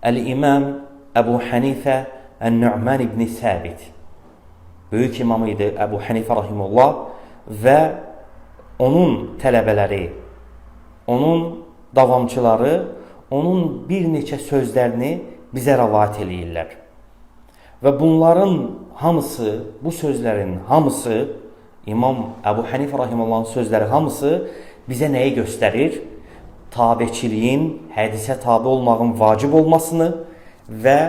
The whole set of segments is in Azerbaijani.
Əl-İmam Əbu Hənifə Ən-Nu'man ibn Səbit. Böyük imam idi Əbu Hənifə rahimehullah və onun tələbələri, onun davamçıları onun bir neçə sözlərini bizə rəvayət eləyirlər. Və bunların hamısı, bu sözlərin hamısı, İmam Əbu Hənifə rahimehullahın sözləri hamısı bizə nəyi göstərir? Tabeçiliyin, hədisə tabe olmağın vacib olmasını və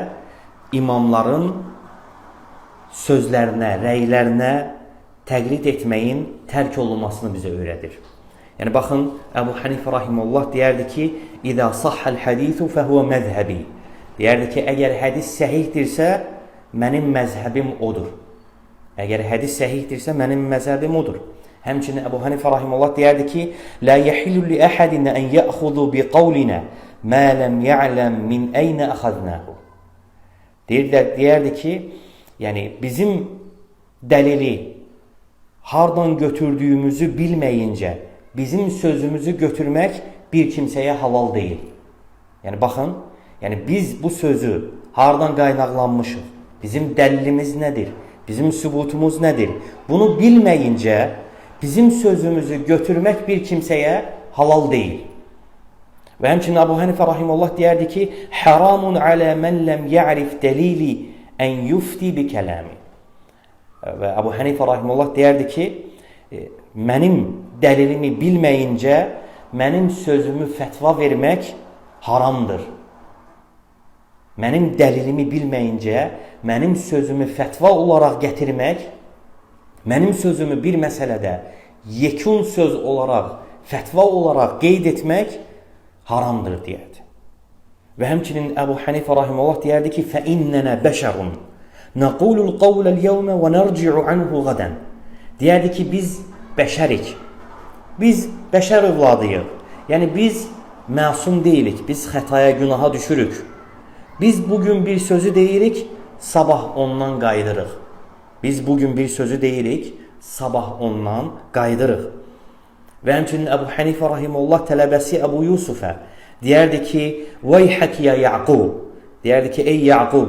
imamların sözlərinə, rəylərinə təqlid etməyin tərk olunmasını bizə öyrədir. Yəni baxın, Əbu Hənifə rahimehullah deyərdi ki: "İza sahhal hadisu fehuve mezhebi." Deyərdi ki, əgər hədis səhihdirsə, mənim məzhəbim odur. Əgər hədis səhihdirsə, mənim məzhəbim odur. Həmçinin Əbu Hənifə rahimehullah deyərdi ki: "La yahillu li ahadin an ya'khudhu bi qawlina ma lam ya'lam min ayna akhadnahu." Deyərdi ki, yəni bizim dəlili hardan götürdüyümüzü bilməyincə bizim sözümüzü götürmək bir kimsəyə halal deyil. Yəni baxın, yəni biz bu sözü hardan qaynaqlanmışıq? Bizim dəlilimiz nədir? Bizim sübutumuz nədir? Bunu bilməyincə bizim sözümüzü götürmək bir kimsəyə halal deyil. Və həmçinin Əbu Hənifə rahimehullah deyərdi ki: "Haramun alə men lem ya'rif delili en yufti bi kəlami." Və Əbu Hənifə rahimehullah deyərdi ki, mənim dəlilimi bilməyincə mənim sözümü fətva vermək haramdır. Mənim dəlilimi bilməyincə mənim sözümü fətva olaraq gətirmək, mənim sözümü bir məsələdə yekun söz olaraq, fətva olaraq qeyd etmək haramdır deyərdi. Və həmçinin Əbu Hənifə rahimehullah deyərdi ki: "Fə innənə bəşərun naqulul qawlal yawma və narci'u anhu gadan." Deyərdi ki, biz bəşərik. Biz bəşər övladıyıq. Yəni biz məsum deyilik. Biz xətaya, günaha düşürük. Biz bugün bir sözü deyirik, sabah ondan qayıdırıq. Biz bugün bir sözü deyirik, sabah ondan qayıdırıq. Və həmçinin Əbu Hənifə rahimehullah tələbəsi Əbu Yusufə deyərdi ki: "Vayhak ya Yaqub." Deyərdi ki, ey Yaqub,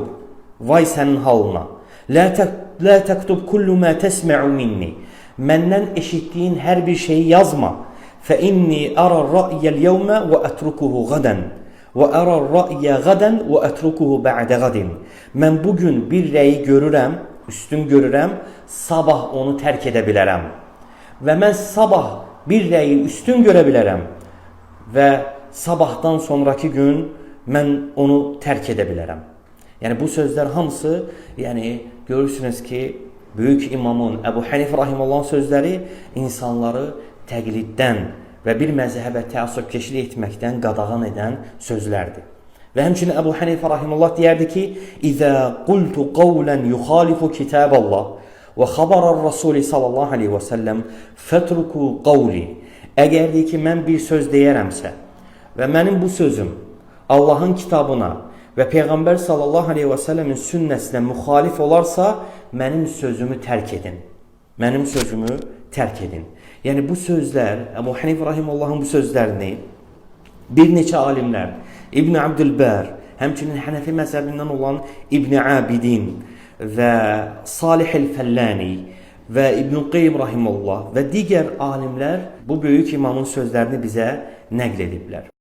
vay sənin halına. La təktub kullu ma təsma'u minni. Məndən eşitdiyin hər bir şeyi yazma. Fe inni ara ra'yel yevme ve etrukuhu gadan. Və ara ra'ye gadan və etrukuhu ba'de gadin. Mən bugün bir rəyi görürəm, üstün görürəm, sabah onu tərk edə bilərəm. Və mən sabah bir rəyi üstün görə bilərəm və sabahdan sonrakı gün mən onu tərk edə bilərəm. Yəni bu sözlər hamısı, yəni görürsünüz ki, böyük imamın Əbu Hənifə rahimehullahın sözləri insanları təqliddən və bir məzhəbə təəssübkeşlik etməkdən qadağan edən sözlərdir. Və həmçinin Əbu Hənifə rahimehullah deyərdi ki: "İza qultu qawlan yuxalifu kitaballah və xabarar Rasul sallallahu aleyhi və səlləm fətruku qawli." Əgər deyir ki, mən bir söz deyərəmsə və mənim bu sözüm Allahın kitabına və Peyğəmbər sallallahu aleyhi və səlləmin sünnəsinə müxalif olarsa, mənim sözümü tərk edin. Mənim sözümü tərk edin. Yəni bu sözlər, Əbu Hənifə rahimehullahın bu sözlərini bir neçə alimlər, İbn Abdülbər, həmçinin Hənəfi məzhəbindən olan İbn Abidin və Salih el-Fəllani və İbn Qeym rahimehullah və digər alimlər bu böyük imamın sözlərini bizə nəql ediblər.